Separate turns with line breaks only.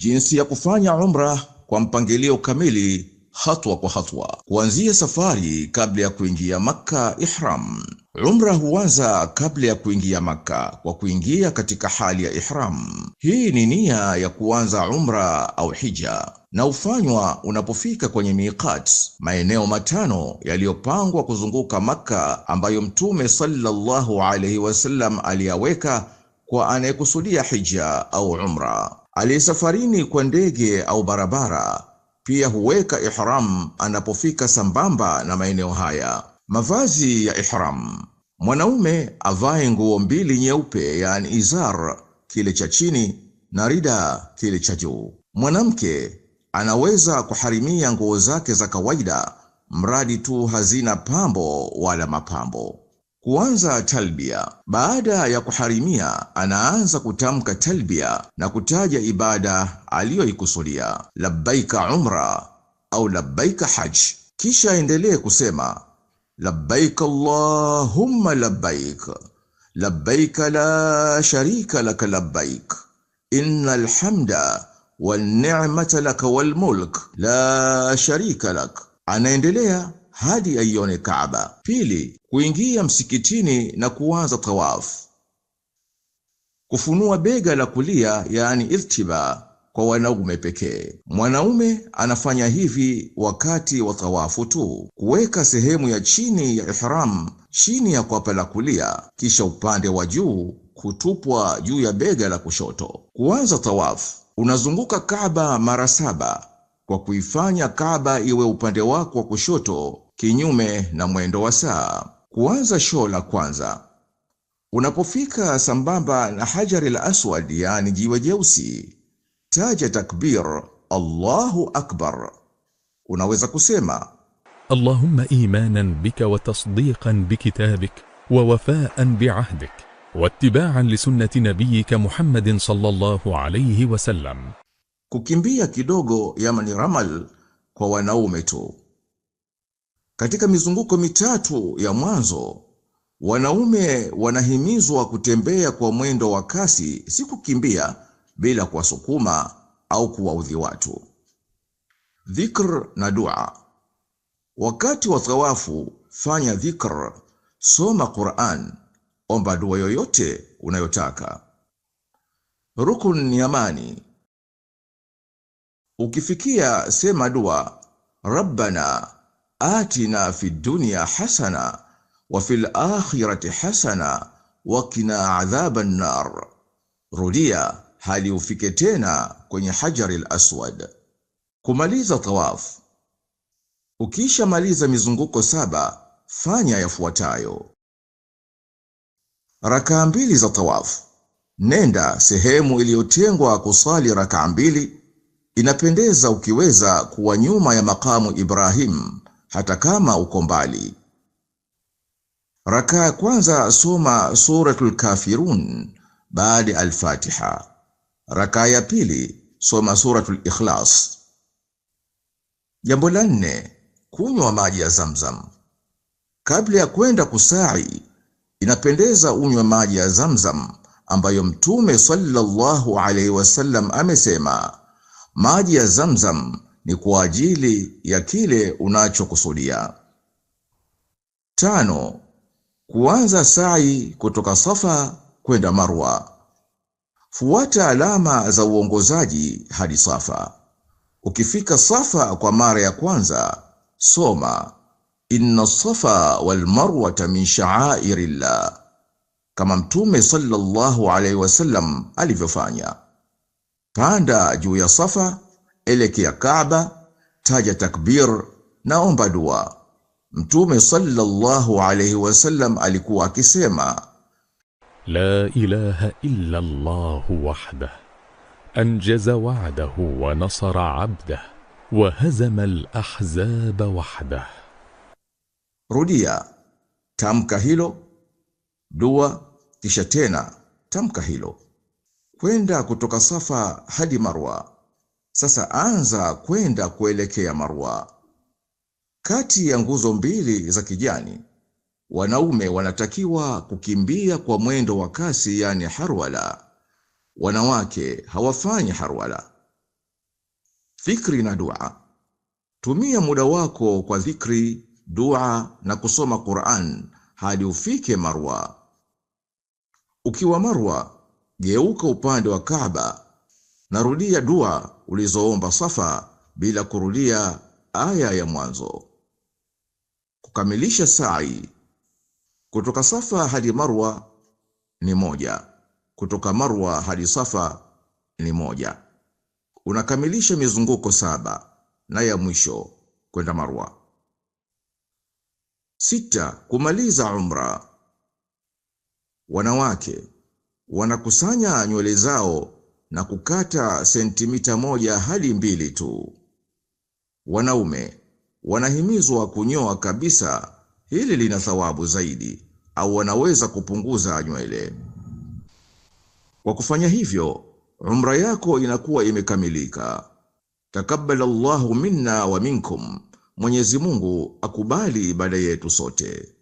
Jinsi ya kufanya umra kwa mpangilio kamili, hatua kwa hatua. Kuanzia safari kabla ya kuingia Makka, ihram. Umra huanza kabla ya kuingia Makka kwa kuingia katika hali ya ihram. Hii ni nia ya kuanza umra au hija na hufanywa unapofika kwenye miqat, maeneo 5 yaliyopangwa kuzunguka Makka ambayo Mtume sallallahu alaihi wasallam aliyaweka kwa anayekusudia hija au umra. Aliyesafarini kwa ndege au barabara pia huweka ihram anapofika sambamba na maeneo haya. Mavazi ya ihram. Mwanaume avae nguo 2 nyeupe, yani izar, kile cha chini, na rida, kile cha juu. Mwanamke anaweza kuharimia nguo zake za kawaida, mradi tu hazina pambo wala mapambo. Kuanza talbia. Baada ya kuharimia, anaanza kutamka talbia na kutaja ibada aliyoikusudia, labbaika umra au labbaika hajj. Kisha aendelee kusema labbaik Allahumma labbaik, labbaik la sharika laka labbaik, innal hamda wan ni'mata laka wal mulk la sharika lak. Anaendelea hadi aione Kaaba. Pili, kuingia msikitini na kuanza tawaf. Kufunua bega la kulia, yani irtiba, kwa wanaume pekee. Mwanaume anafanya hivi wakati wa tawafu tu. Kuweka sehemu ya chini ya ihram chini ya kwapa la kulia, kisha upande wa juu kutupwa juu ya bega la kushoto. Kuanza tawaf, unazunguka Kaaba mara 7 kwa kuifanya Kaaba iwe upande wako wa kushoto, kinyume na mwendo wa saa. Kuanza shoo la kwanza. Unapofika sambamba na Hajar al-Aswad, yani jiwe jeusi, taja takbir Allahu Akbar. Unaweza kusema
Allahumma imanan bika wa tasdiqan bikitabik wa wafaan bi'ahdik wa ittiba'an li sunnati nabiyyika Muhammadin sallallahu alayhi wa sallam.
Kukimbia kidogo, yani ramal, kwa wanaume tu. Katika mizunguko 3 ya mwanzo, wanaume wanahimizwa kutembea kwa mwendo wa kasi, si kukimbia bila kuwasukuma au kuwaudhi watu. Dhikr na dua. Wakati wa tawafu, fanya dhikr, soma Qur'an, omba dua yoyote unayotaka. Rukun yamani. Ukifikia sema dua Rabbana atina fid dunya hasana wa fil akhirati hasana wa qina adhaban nar. Rudia hadi ufike tena kwenye Hajar al-Aswad. Kumaliza tawaf. Ukishamaliza mizunguko 7, fanya yafuatayo. Rakaa 2 za tawaf. Nenda sehemu iliyotengwa kusali rakaa 2. Inapendeza ukiweza kuwa nyuma ya makamu Ibrahim, hata kama uko mbali. Rakaa ya kwanza soma Suratul Kafirun baada Al-Fatiha. Rakaa ya pili soma Suratul Ikhlas. Jambo la 4, kunywa maji ya Zamzam. Kabla ya kwenda kusai, inapendeza unywe maji ya Zamzam ambayo Mtume sallallahu alaihi wasallam amesema maji ya Zamzam ni kwa ajili ya kile unachokusudia. 5, kuanza sa'i kutoka Safa kwenda Marwa. Fuata alama za uongozaji hadi Safa. Ukifika Safa kwa mara ya kwanza, soma Inna Safa wal Marwata min sha'airillah, kama Mtume sallallahu alaihi wasallam alivyofanya. Panda juu ya Safa, elekea Kaaba, taja takbir na omba dua. Mtume sallallahu alaihi wasallam alikuwa akisema
La ilaha illa Allah wahdahu anjaza wa'dahu wa nasara 'abdahu wa hazama al-ahzaba wahdahu.
Rudia, tamka hilo, dua, kisha tena tamka hilo. Kwenda kutoka Safa hadi Marwa. Sasa anza kwenda kuelekea Marwa. Kati ya nguzo 2 za kijani, wanaume wanatakiwa kukimbia kwa mwendo wa kasi, yani harwala. Wanawake hawafanyi harwala. Dhikri na dua. Tumia muda wako kwa dhikri, dua na kusoma Qur'an hadi ufike Marwa. Ukiwa Marwa, geuka upande wa Kaaba na rudia dua ulizoomba Safa bila kurudia aya ya mwanzo. Kukamilisha sa'i. Kutoka Safa hadi Marwa ni 1. Kutoka Marwa hadi Safa ni 1. Unakamilisha mizunguko 7 na ya mwisho kwenda Marwa. 6. Kumaliza umra. Wanawake wanakusanya nywele zao na kukata sentimita 1 hadi 2 tu. Wanaume wanahimizwa kunyoa kabisa, hili lina thawabu zaidi, au wanaweza kupunguza nywele. Kwa kufanya hivyo, umra yako inakuwa imekamilika. Takabbala Allahu minna wa minkum. Mwenyezi Mungu akubali ibada yetu sote.